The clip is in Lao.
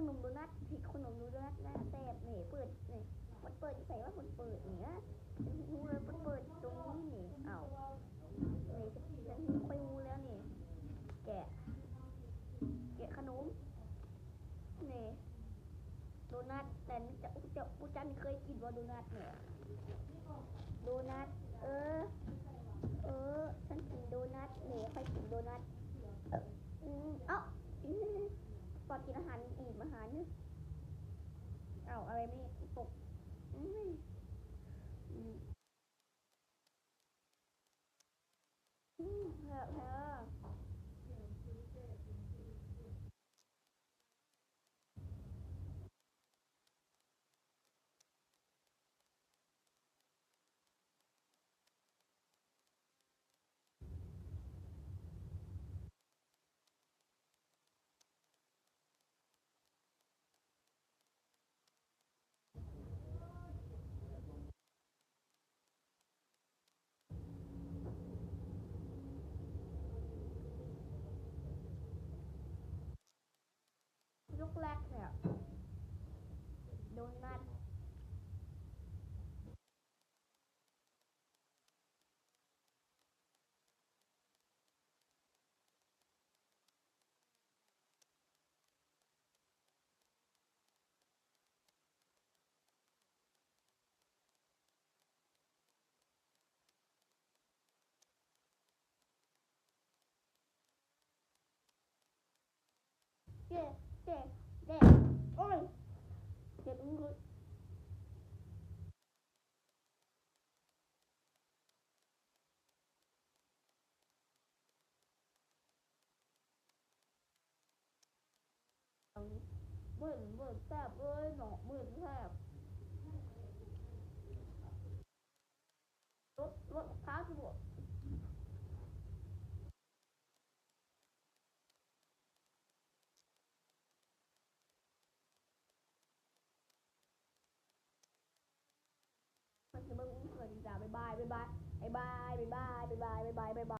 ຂະໜົມໂດນັດ ເຮັດຂະໜົມໂດນັດນະ ແຊບນີ້ ເປີດນີ້ ມັນເປີດຢູ່ໃສວະ? ມັນເປີດນີ້ນະ ເພິ່ນຮູ້ເລີຍ ເພິ່ນເປີດຕົງນີ້ນີ້ ອ້າວ ນີ້ ເພິ່ນຄ່ອຍຮູ້ແລ້ວນີ້ ແກະ ແກະຂະໜົມ ນີ້ ໂດນັດ ແຕ່ເຈົ້າ ເຈົ້າ ເຈົ້າເຄີຍກິນບໍ່ໂດນັດນີ້? ໂດນັດ ເອີ ເອີ ສັນກິນໂດນັດນີ້ ຂ້ອຍກິນໂດນັດ ອືມ ເອົ້າ ອືມ ຕອນກິນອາຫານອີ່ມອາຫານນີ້ ເອົ້າ ອະໄລນີ້ຕົກ ອືມ ອືມ ອືມ ແທ້ໆ. ຍົກແລັກແທ້ ໂດນັດ. ເຈັບ ເຈັບ ເຈັບ ໂອ້ຍ ເຈັບມື. ເບິ່ງ ເບິ່ງແຊບເລີຍເນາະ ເບິ່ງແຊບ ລົດ ລົດຂາຊິບໍ່. ມັນຊິເບິ່ງເພິ່ນຈ້າ ບາຍບາຍ ບາຍບາຍ ບາຍບາຍ ບາຍບາຍ ບາຍບາຍ ບາຍບາຍ.